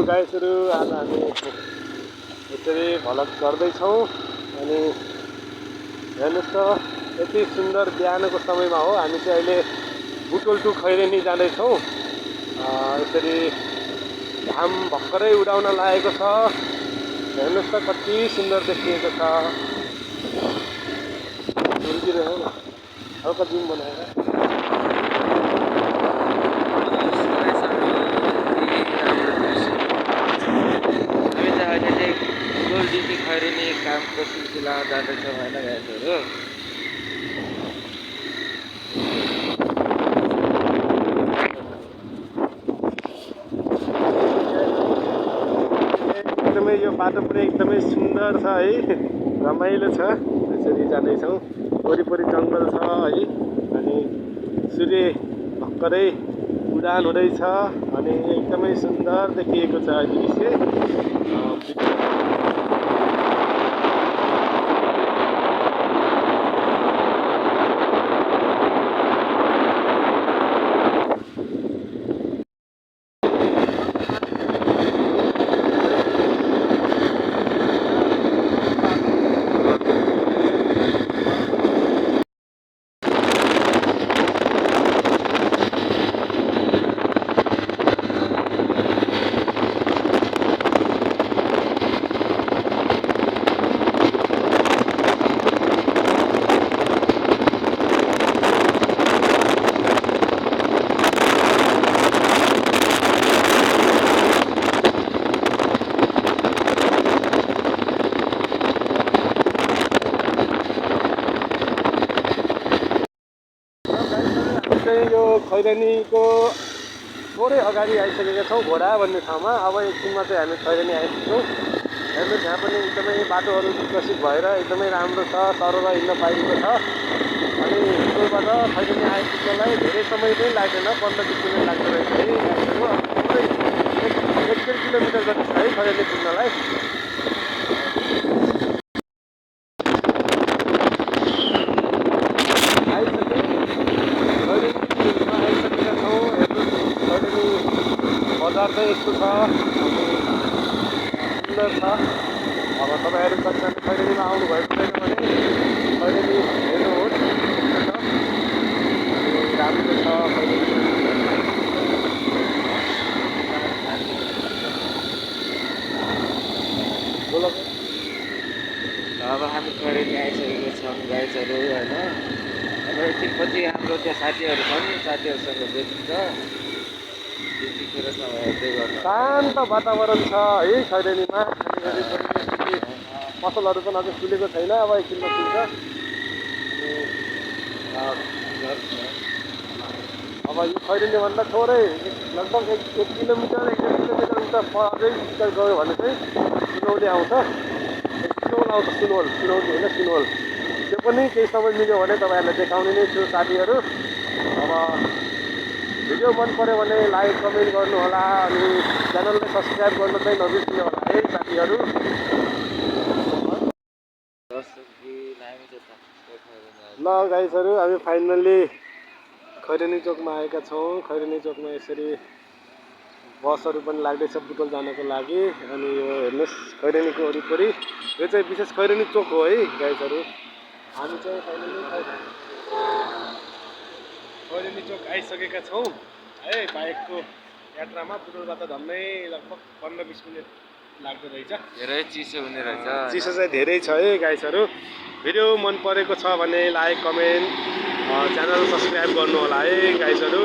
गाइसहरू आज हामी यसरी भ्लग गर्दैछौँ अनि हेर्नुहोस् त यति सुन्दर बिहानको समयमा हो हामी चाहिँ अहिले बुटोल टु खैरेनी जाँदैछौँ। यसरी घाम भर्खरै उडाउन लागेको छ। हेर्नुहोस् त कति सुन्दर देखिएको छ। हुर्किरहेको न हल्का जुम बनाएर बुटोलदेखि खैरेनी कामको सिलसिला जाँदैछौँ होइन गाइजहरू। एकदमै यो बाटो पनि एकदमै सुन्दर छ है, रमाइलो छ। यसरी जाँदैछौँ, वरिपरि जङ्गल छ है अनि सूर्य भर्खरै उडान हुँदैछ अनि एकदमै सुन्दर देखिएको छ दृश्य। यो खैरेनीको थोरै अगाडि आइसकेका छौँ, घोडा भन्ने ठाउँमा। अब एकछिनमा चाहिँ हामी खैरेनी आइपुग्छौँ। हेर्नुहोस् यहाँ पनि एकदमै बाटोहरू विकसित भएर एकदमै राम्रो छ, सरल हिँड्न पाइएको छ। अनि बुटोलबाट खैरेनी आइपुग्नलाई धेरै समय पनि लाग्दैन, 15-20 मिनट लाग्दो रहेछ है। थोरै 1.5 किलोमिटर जति छ है खैरेनी पुग्नलाई। बजार चाहिँ यस्तो छ, सुन्दर छ। अब तपाईँहरू कतिजना खैरेनीमा आउनुभएको छैन भने खैरेनी हेर्नुहोस्, राम्रो छ खैरेनी। अब हामी खैरेनी आइसकेको छौँ गाइजहरू होइन। अब एकछिनपछि हाम्रो त्यहाँ साथीहरू छन्, साथीहरूसँग भेटिन्छ। त्यतिखेरसम्म हेर्दै गर्नु। शान्त वातावरण छ है खैरेनीमा। पसलहरू पनि अझै खुलेको छैन, अब एकछिनमा खुल्छ। अब यो खैरेनीभन्दा थोरै लगभग 1 किलोमिटर 1.5 किलोमिटर उता अझै गयो भने चाहिँ सुनौली आउँछ। सुनौल आउँछ, सुनौली होइन सुनौल। त्यो पनि केही समय मिल्यो भने तपाईँहरूलाई देखाउने नै छु साथीहरू। अब भिडियो मन पऱ्यो भने लाइक कमेन्ट गर्नुहोला अनि च्यानललाई सब्सक्राइब गर्नु चाहिँ नबिर्सिनु होला है साथीहरू। ल गाइजहरू, हामी फाइनल्ली खैरेनी चोकमा आएका छौँ। खैरेनी चोकमा यसरी बसहरू पनि लाग्दैछ बुटोल जानको लागि। अनि यो हेर्नुहोस् खैरेनीको वरिपरि, यो चाहिँ विशेष खैरेनी चोक हो है गाइजहरू। हामी चाहिँ फाइनल्ली खैरेनी चोक आइसकेका छौँ है। बाइकको यात्रामा बुटोलबाट झन्डै लगभग 15-20 मिनट लाग्दो रहेछ। धेरै चिसो हुने रहेछ, चिसो चाहिँ धेरै छ है गाइजहरू। भिडियो मन परेको छ भने लाइक कमेन्ट च्यानल सब्सक्राइब गर्नु होला है गाइजहरू।